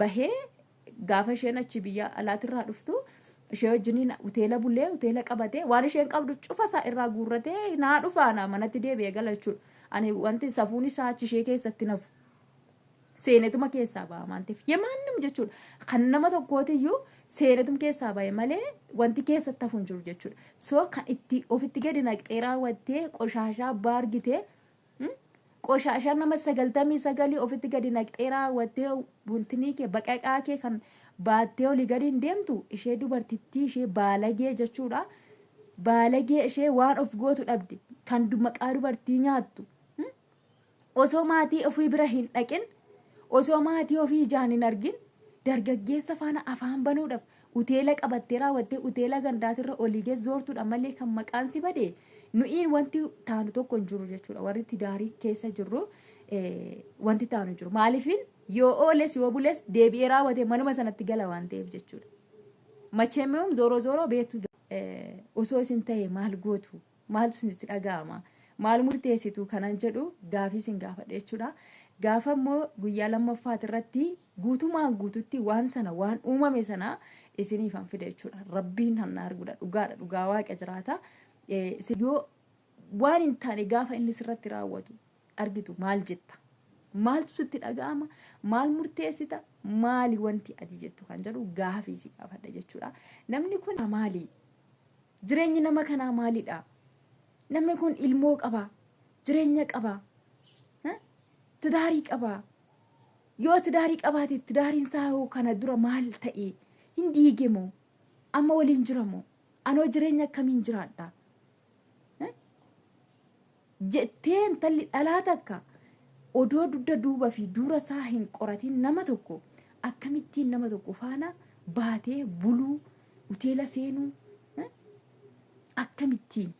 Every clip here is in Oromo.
Bahee gaafa isheen achi biyya alaatirraa dhuftu ishee wajjiniin hoteela bulee, hoteela qabatee, waan isheen qabdu cufa isaa irraa guurratee naa dhufaana manatti deebi'ee gala jechuudha. Ani wanti safuun isaa achi ishee keessatti nafu. Seenetuma keessaa ba'a waan ta'eef yemaannim jechuudha. Kan nama tokkootiyyuu seenetum keessaa ba'e malee wanti keessatti hafu hin jiru jechuudha. So kan itti ofitti gadi naqxee raawwattee qoshaashaa abbaa argitee, qoshaashaa nama 99 ofitti gadi naqxee raawwattee, buntinii kee, baqaqaa kee kan baattee olii gadi hin deemtu, ishee dubartittii ishee baalagee jechuudha. Baalagee ishee waan of gootu dhabde, kan maqaa dubartii nyaattu. Osoo maatii ofii bira hin dhaqin, osoo maatii ofii ijaan hin argin, dargaggeessa faana afaan banuudhaaf uteela qabattee raawwattee uteela gandaatirra olii gad zoortuudha malee kan maqaan si bade nu'iin wanti taanu tokko hin jiru jechuudha. Warri tidaarii keessa jirru wanti taanu hin jiru. Maaliifin yoo ooles yoo bules deebi'ee raawwatee manuma sanatti gala waan ta'eef jechuudha. Macheemmeewum zooroo zooroo beektu, osoo isin ta'e maal gootu? Maaltu isinitti dhaga'ama? Maal murteessitu kanan jedhu gaafii isin gaafadha jechuudha. Gaafa immoo guyyaa lammaffaati irratti guutumaan guututti waan sana, waan uumame sana isiniifan fida jechuudha. Rabbiin hanna arguudha, dhugaadha, dhugaa waaqa jiraata. Yoo waan hin taane gaafa inni sirratti raawwatu argitu maal jetta? Maaltu sitti dhaga'ama? Maal murteessita? Maali wanti ati jettu kan jedhu gaafii si gaafadha jechuudha. Namni kun maali? Jireenyi nama kanaa maalidha? Namni kun ilmoo qaba, jireenya qaba, tidaarii qaba. Yoo tidaarii qabaate tidaariin isaa hoo kana dura maal ta'e? Hin diige moo? Amma waliin jira moo? Anoo jireenya akkamiin jiraadha? Jettee intalli dhalaa takka odoo dugda duuba fi dura isaa hin qoratin nama tokko akkamittiin nama tokko faana baatee buluu, hoteela seenuu akkamittiin?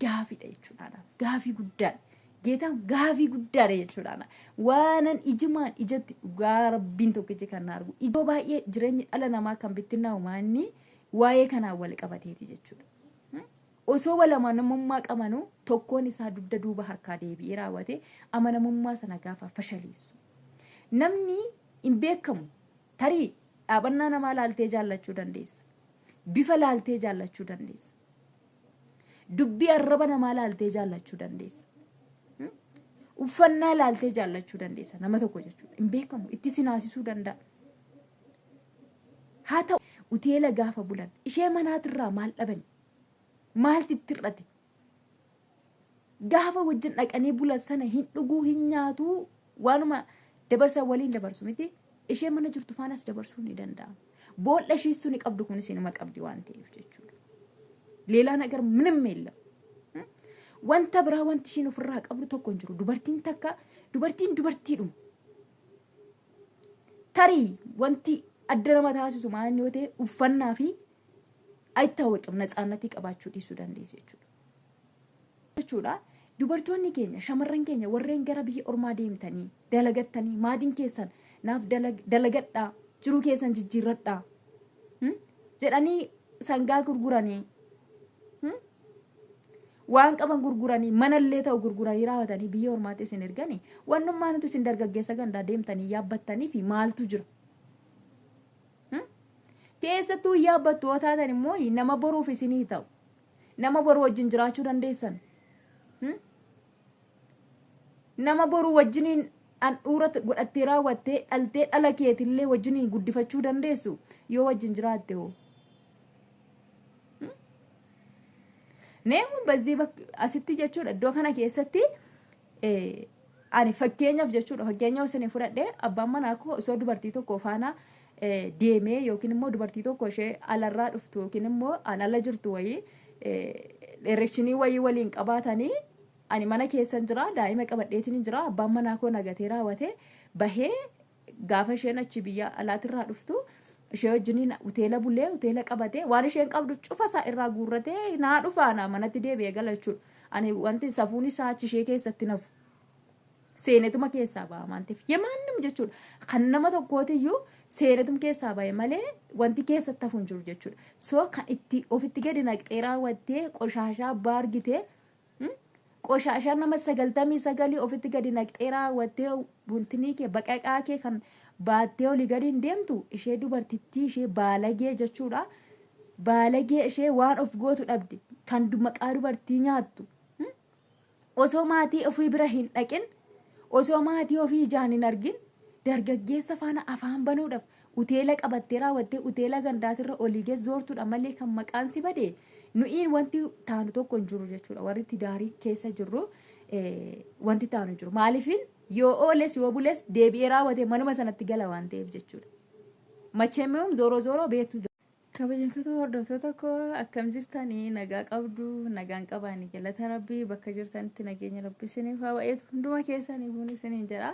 Gaafiidha jechuudha. Gaafii guddaadha. Geetaan gaafii guddaadha jechuudha. Waanan ijumaan ijatti dhugaa rabbiin tokkichi kan na argu. Iddoo baay'ee jireenyi dhala namaa kan bittinnaa'u maanni waa'ee kanaan wal qabateeti jechuudha. Osoo wal amanamummaa qabanuu tokkoon isaa dugda duuba harkaa deebi'ee raawwate amanamummaa sana gaafa fashaleessu. Namni hin beekamu, tarii dhaabannaa namaa laaltee jaallachuu dandeessa. Bifa laaltee jaallachuu dandeessa. Dubbii arraba namaa laaltee jaallachuu dandeessa. Uffannaa laaltee jaallachuu dandeessa nama tokko jechuudha. Hin beekamu, itti sinaasisuu danda'a. Haa ta'u, uteela gaafa bulan ishee manaatirraa maal dhabani? Maaltu itti hir'ate? Gaafa wajjin dhaqanii bulan sana hin dhuguu, hin nyaatuu, waanuma dabarsan waliin dabarsu miti. Ishee mana jirtu faanas dabarsuu ni danda'ama. Boolla ishii suni qabdu kunis inuma qabdi waan ta'eef jechuudha. ሌላ ነገር ምንም የለም። Wanta biraa wanti ishiin ofirraa qabdu tokko hin jiru. Dubartiin takka dubartiin dubartiidhuma. Tarii wanti adda nama taasisu maal yoo ta'e, uffannaa fi አይታወቅም ነፃነtii qabaachuu dhiisuu dandeessu jechuudha. Jechuudha, dubartoonni keenya, shamarran keenya warreen gara biyya ormaa deemtanii dalagattanii, maatiin keessan naaf dalagadhaa, jiruu keessan jijjiirradhaa jedhanii sangaa gurguranii, waan qaban gurguranii, manallee ta'u gurguranii raawwatanii biyya ormaatti isin erganii, wannummaa nuti isin dargaggeessa gandaa deemtanii yaabbattanii fi maaltu jira? Keessattuu yaabbattu yoo taatan immoo nama boruuf isinii ta'u, nama boru wajjin jiraachuu dandeessan, nama boru wajjiniin handhuura godhattee raawwattee dhaltee dhala keetillee wajjiniin guddifachuu dandeessu yoo wajjin jiraatte hoo? Neemuun bazzii asitti jechuudha, iddoo kana keessatti ani fakkeenyaaf jechuudha, fakkeenya isin fudhadhee, abbaan manaa koo osoo dubartii tokko faana deemee yookiin immoo dubartii tokko ishee alarraa dhuftu yookiin immoo an ala jirtu wayii erekshinii wayii waliin qabaatanii, ani mana keessan jira, daa'ima qabadheetiin jira, abbaan manaa koo nagatee raawwatee bahee gaafa isheen achi biyya alaatirraa dhuftu ishee wajjiniin hoteela bulee, hoteela qabatee, waan isheen qabdu cufa isaa irraa guurratee naa dhufaana manatti deebi'ee gala jechuudha. Ani wanti safuun isaa achi ishee keessatti nafu. Seenetuma keessaa ba'a waan ta'eef yemaannim jechuudha. Kan nama tokkootiyyuu seenetum keessaa ba'e malee wanti keessatti hafu hin jiru jechuudha. So kan itti ofitti gadi naqxee raawwattee qoshaashaa abbaa argitee, qoshaashaa nama 99 ofitti gadi naqxee raawwattee buntinii kee, baqaqaa kee kan baattee olii gadi hin deemtu ishee dubartittii ishee baalagee jechuudha. Baalagee ishee waan of gootu dhabde kan maqaa dubartii nyaattu. Osoo maatii ofii bira hin dhaqin, osoo maatii ofii ijaan hin argin, dargaggeessa faana afaan banuudhaaf uteela qabattee raawwattee uteela gandaatirra olii gad zoortuudha malee kan maqaan si bade nu'iin wanti taanu tokko hin jiru jechuudha. Warri tidaarii keessa jirru wanti taanu hin jiru. Maaliifin yoo ooles yoo bules deebi'ee raawwatee manuma sanatti gala waan ta'eef jechuudha. Macheemmeewum zooroo zooroo beektu. Kabajamtoota hordoftoota koo, akkam jirtanii? Nagaa qabdu? Nagaan qabaani, galata Rabbii. Bakka jirtanitti nageenya Rabbii isiniif haa baay'atu, hunduma keessaniif isiniin jedha.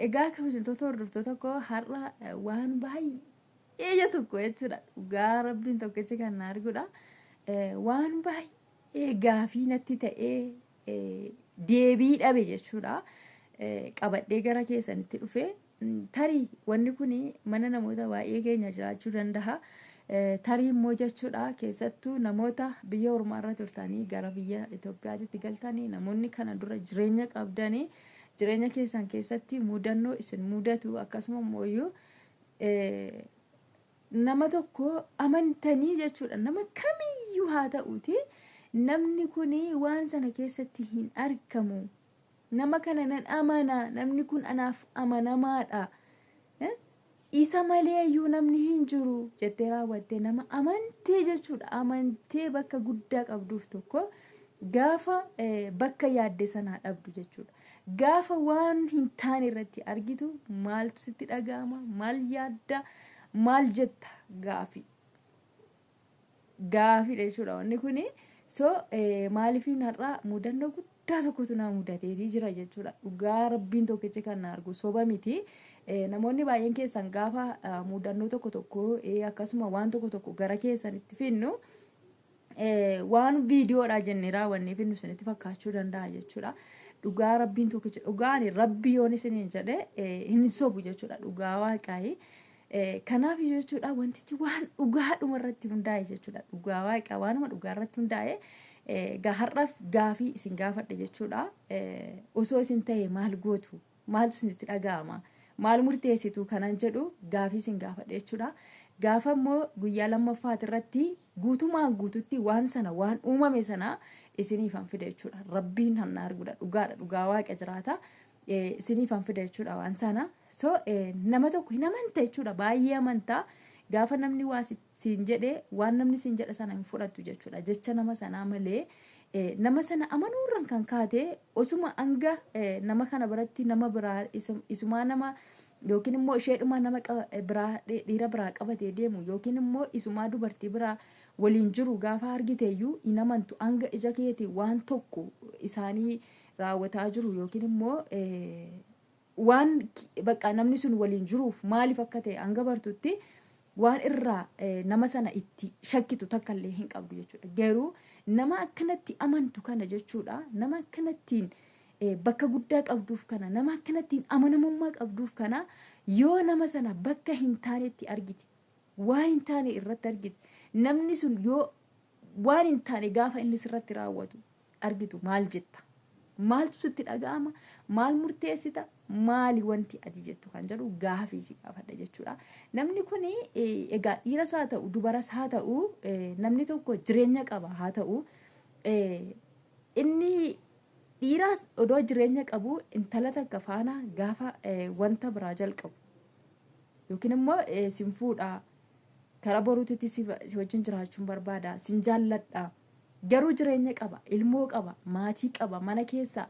Egaa kabajamtoota hordoftoota koo, har'a waan baay'ee ija tokko jechuudha. Dhugaa Rabbiin tokkichi kan na arguudha. Waan baay'ee gaafii natti ta'ee deebii dhabe jechuudha. Qabadhee gara keessanitti dhufe. Tarii wanni kun mana namoota baay'ee keenya jiraachuu danda'a. Tarii immoo jechuudha, keessattuu namoota biyya ormaarra turtanii gara biyya Itoophiyaatti galtanii, namoonni kana dura jireenya qabdanii, jireenya keessan keessatti mudannoo isin mudatu, akkasuma immoo nama tokko amantanii jechuudha, nama kamiyyuu haa ta'uuti, namni kun waan sana keessatti hin argamu. Nama kana nan amana, namni kun anaaf amanamaadha, isa malee iyyuu namni hin jiru jettee raawwattee nama amantee jechuudha, amantee bakka guddaa qabduuf tokko gaafa bakka yaadde sanaa dhabdu jechuudha. Gaafa waan hin taane irratti argitu maaltu sitti dhaga'ama? Maal yaadda? Maal jetta? Gaafii. Gaafiidha jechuudha wanni kuni. So maaliifiin har'a mudannoo guddaa tokkotu naa mudateetii jira jechuudha. Dhugaa Rabbiin tokkichi kan na argu, soba miti. Namoonni baay'een keessan gaafa mudannoo tokko tokko, akkasuma waan tokko tokko gara keessanitti finnu, waan viidiyoodha jennee raawwannee finnu isinitti fakkaachuu danda'a jechuudha. Dhugaa Rabbiin tokkichi, dhugaan Rabbi yoon isiniin jedhe hin sobu jechuudha, dhugaa Waaqaayi. Kanaaf jechuudha, wantichi waan dhugaadhuma irratti hundaa'e jechuudha. Dhugaa Waaqaa, waanuma dhugaa irratti hundaa'e. Egaa har'aaf gaafii isin gaafadhe jechuudha. Osoo isin ta'e maal gootu? Maaltu isinitti dhaga'ama? Maal murteessitu kanan jedhu gaafii isin gaafadhe jechuudha. Gaafa immoo guyyaa lammaffaati irratti guutumaan guututti waan sana, waan uumame sana isiniifan fida jechuudha. Rabbiin hanna arguudha, dhugaadha, dhugaa Waaqa jiraata. Isiniifan fida jechuudha waan sana. So nama tokko hin amanta jechuudha, baay'ee amantaa. Gaafa namni waa siin jedhe, waan namni siin jedhe sana hin fudhattu jechuudha. Jecha nama sanaa malee nama sana amanuurran kan kaate, osuma hanga nama kana biratti nama biraa, isumaa nama yookiin immoo isheedhuma nama biraa, dhiira biraa qabatee deemu yookiin immoo isumaa dubartii biraa waliin jiru gaafa argiteeyyuu hin amantu, hanga ija keetii waan tokko isaanii raawwataa jiru yookiin immoo waan bakka namni sun waliin jiruuf maaliif akka ta'e hanga bartutti waan irraa nama sana itti shakkitu takka illee hin qabdu jechuudha. Garuu nama akkanatti amantu kana jechuudha, nama akkanattiin bakka guddaa qabduuf kana, nama akkanattiin amanamummaa qabduuf kana, yoo nama sana bakka hin taanetti argite, waan hin taane irratti argite, namni sun yoo waan hin taane gaafa inni sirratti raawwatu argitu maal jetta? Maaltu sitti dhaga'ama? Maal murteessita? Maali wanti ati jettu kan jedhu gaafii si gaafadha jechuudha. Namni kun egaa dhiiras haa ta'u, dubaras haa ta'u, namni tokko jireenya qaba haa ta'u, inni dhiiraas odoo jireenya qabu intala takka faana gaafa wanta biraa jalqabu yookiin immoo sin fuudhaa, karaa boruutitti si wajjin jiraachuun barbaada, sin jaalladha. Garuu jireenya qaba, ilmoo qaba, maatii qaba, mana keessa,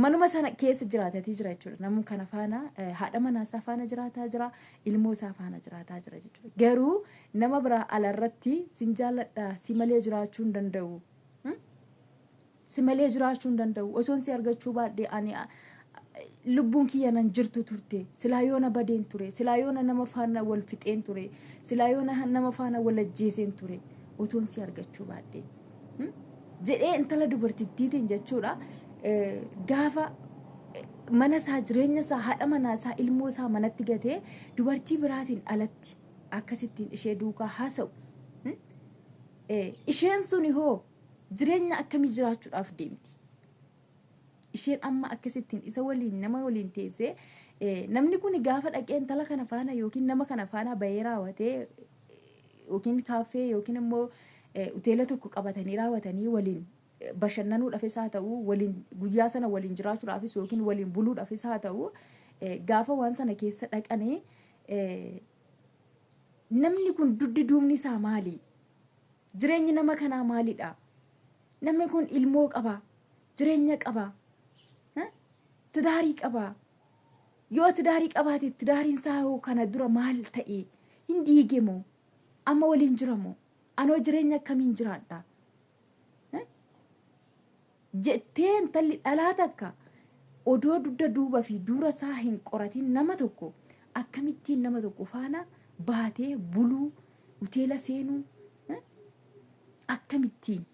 manuma sana keessa jiraatatii jira jechuudha. Namni kana faana, haadha manaa isaa faana jiraataa jira, ilmoo isaa faana jiraataa jira jechuudha. Garuu nama biraa alarratti sin jaalladha, si malee jiraachuu hin danda'u. Si malee jiraachuu hin danda'u. Osoon si argachuu baadhee ani lubbuun kiyya nan jirtu turte. Silaa yoona badeen ture. Silaa yoona nama faana wal fixeen ture. Silaa yoona nama faana wal ajjeeseen ture. Otoon si argachuu baadhee. Jedhee intala dubartittiitiin jechuudha. Gaafa mana isaa, jireenya isaa, haadha manaa isaa, ilmoo isaa manatti gatee dubartii biraatiin alatti akkasittiin ishee duukaa haasa'u. Isheen suni hoo jireenya akkamii jiraachuudhaaf deemti? Isheen amma akkasittiin isa waliin, nama waliin teessee Namni kun gaafa dhaqee intala kana faana yookiin nama kana faana bahee raawwatee yookiin kaaffee yookiin immoo hoteela tokko qabatanii raawwatanii waliin bashannanuudhaafis haa ta'u, waliin guyyaa sana waliin jiraachuudhaafis yookiin waliin buluudhaafis haa ta'u, gaafa waan sana keessa dhaqanii namni kun duddi duubni isaa maali? Jireenyi nama kanaa maalidha? Namni kun ilmoo qaba, jireenya qaba, tidaarii qaba. Yoo tidaarii qabaate, tidaariin isaa hoo kana dura maal ta'e? Hin diige moo? Amma waliin jira moo? Anoo jireenya akkamiin jiraadha? Jettee intalli dhalaa takka odoo dugda duuba fi dura isaa hin qoratin nama tokko akkamittiin nama tokko faana baatee buluu, hoteela seenuu akkamittiin?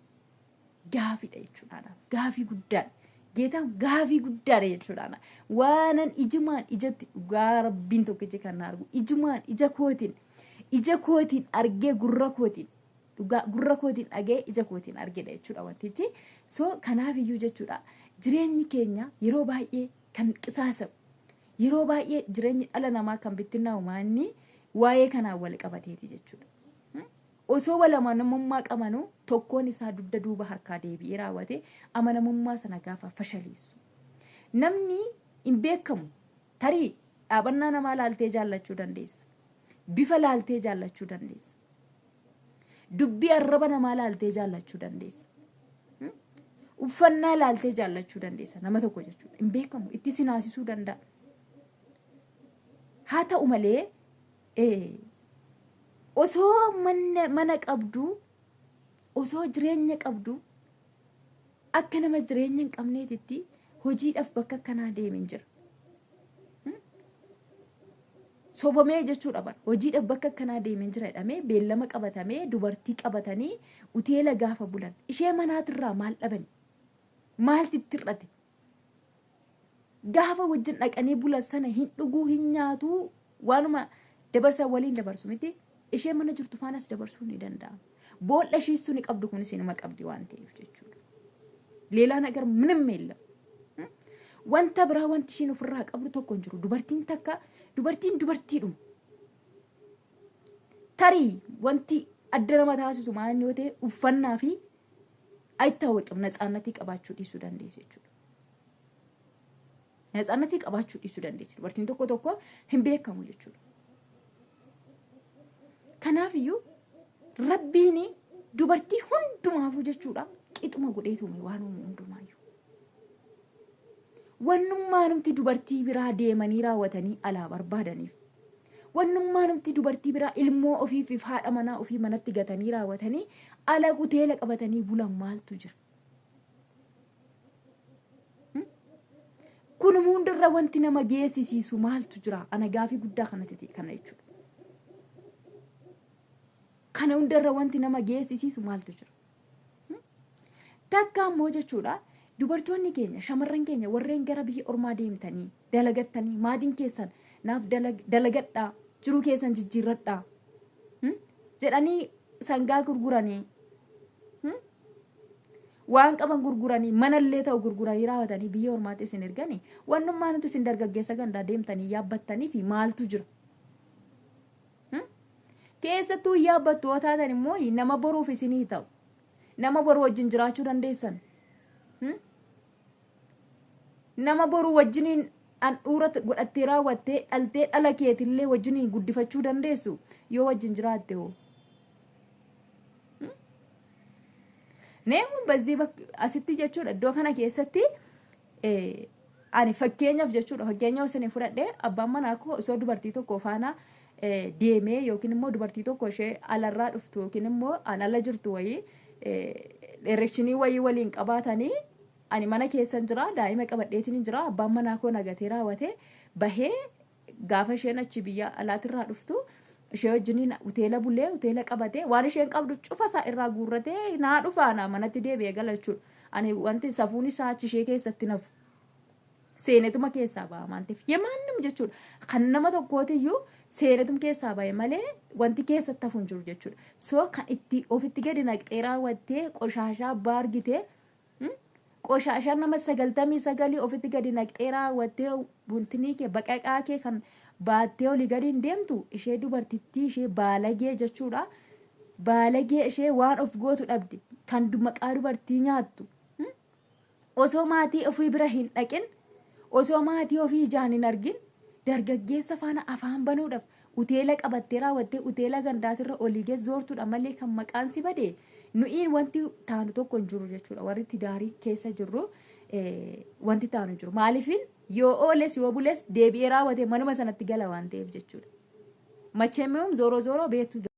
Gaafiidha jechuudha. Gaafii guddaadha. Geetaan gaafii guddaadha jechuudha. Waanan ijumaan ijatti, dhugaa Rabbiin tokkichi kan na argu, ijumaan ija kootiin argee, gurra kootiin dhugaa, gurra kootiin dhagee, ija kootiin argedha jechuudha wantichi. So kanaaf iyyuu jechuudha, jireenyi keenya yeroo baay'ee kan qisaasamu, yeroo baay'ee jireenyi dhala namaa kan bittinnaa'u maanni waa'ee kanaan wal qabateeti jechuudha. Osoo wal amanamummaa qabanuu tokkoon isaa dugda duuba harkaa deebi'ee raawwate amanamummaa sana gaafa fashaleessu. Namni hin beekamu, tarii dhaabannaa namaa laaltee jaallachuu dandeessa. Bifa laaltee jaallachuu dandeessa. Dubbii arraba namaa laaltee jaallachuu dandeessa. Uffannaa laaltee jaallachuu dandeessa nama tokko jechuudha. Hin beekamu, itti sinaasisuu danda'a. Haa ta'u malee, osoo mana qabdu, osoo jireenya qabdu, akka nama jireenya hin qabneetitti hojiidhaaf bakka akkanaa deemen jira. Sobamee jechuudha bara. Hojiidhaaf bakka akkanaa deemen jira jedhamee beellama qabatamee dubartii qabatanii hoteela gaafa bulan, ishee manaatirraa maal dhabani? Maalti itti hir'ate? Gaafa wajjin dhaqanii bulan sana hin dhuguu, hin nyaatuu, waanuma dabarsan waliin dabarsu miti, ishee mana jirtu faanas dabarsuu ni danda'ama. Boolla ishii suni qabdu kunis inuma qabdi waan ta'eef jechuudha. ሌላ ነገር ምንም የለም። Wanta biraa wanti ishiin ofirraa qabdu tokko hin jiru. Dubartiin takka dubartiin dubartiidhuma. Tarii wanti adda nama taasisu maal yoo ta'e, uffannaa fi አይታወቅም ነፃነtii qabaachuu dhiisuu dandeessu jechuudha. ነፃነtii qabaachuu dhiisuu dandeessu. Dubartiin tokko tokko hin beekamu jechuudha. Kanaafiyyuu Rabbiin dubartii hundumaafuu jechuudha qixuma godhee uume waan uumu hundumaayyuu. Wannummaanumti dubartii biraa deemanii raawwatanii alaa barbaadaniif, wannummaanumti dubartii biraa ilmoo ofiif haadha manaa ofii manatti gatanii raawwatanii ala hoteela qabatanii bulan maaltu jira? Kun hundarra wanti nama geessisiisu maaltu jira? Ana gaafii guddaa kanatti ta'e kana jechuudha. Kana hundarra wanti nama geessisiisu maaltu jira? Takka ammoo jechuudha, dubartoonni keenya, shamarran keenya warreen gara biyya ormaa deemtanii dalagattanii, maatiin keessan naaf dalagadhaa, jiruu keessan jijjiirradhaa jedhanii sangaa gurguranii, waan qaban gurguranii, manallee ta'u gurguranii raawwatanii biyya ormaatti isin erganii, wannummaa nuti isin dargaggeessa gandaa deemtanii yaabbattanii fi maaltu jira? Keessattuu yaabbattu yoo taatan immoo nama boruuf isinii ta'u, nama boru wajjin jiraachuu dandeessan, nama boru wajjiniin handhuura godhattee raawwattee dhaltee dhala keetillee wajjiniin guddifachuu dandeessu yoo wajjin jiraatte hoo? Neemuun በዚህ asitti jechuudha, iddoo kana keessatti ani fakkeenyaaf jechuudha, fakkeenya isin fudhadhee, abbaan manaa koo osoo dubartii tokko faana deemee yookiin immoo dubartii tokko ishee alarraa dhuftu yookiin immoo an ala jirtu wayii erectionii wayii waliin qabaatanii, ani mana keessan jira, daa'ima qabadheetiin jira, abbaan manaa koo nagatee raawwatee bahee gaafa isheen achi biyya alaatirraa dhuftu ishee wajjiniin hoteela bulee, hoteela qabatee, waan isheen qabdu cufa isaa irraa guurratee naa dhufaana manatti deebi'ee gala jechuudha. Ani wanti safuun isaa achi ishee keessatti nafu. Seenetuma keessaa ba'a waan ta'eef የማንም jechuudha. Kan nama tokkootiyyuu seenetuma keessaa ba'e malee wanti keessatti hafu hin jiru jechuudha. So kan itti ofitti gadi naqxee raawwattee qoshaashaa abbaa argitee. Qoshaashaa nama 99 ofitti gadi naqxee raawwattee buntinii kee baqaqaa kee kan baattee olii gadi hin deemtu, ishee dubartittii ishee baalagee jechuudha. Baalagee ishee waan of gootu dhabde kan maqaa dubartii nyaattu. Osoo maatii ofii bira hin dhaqin, osoo maatii ofii ijaan hin argin, dargaggeessa faana afaan banuudhaaf uteela qabattee raawwattee uteela gandaatirra olii gad zoortuudha malee kan maqaan si bade nu'iin wanti taanu tokko hin jiru jechuudha. Warri tidaarii keessa jirru wanti taanu hin jiru. Maaliifin yoo ooles yoo bules deebi'ee raawwatee manuma sanatti gala waan ta'eef jechuudha. Macheemmium zooroo zooroo beektu.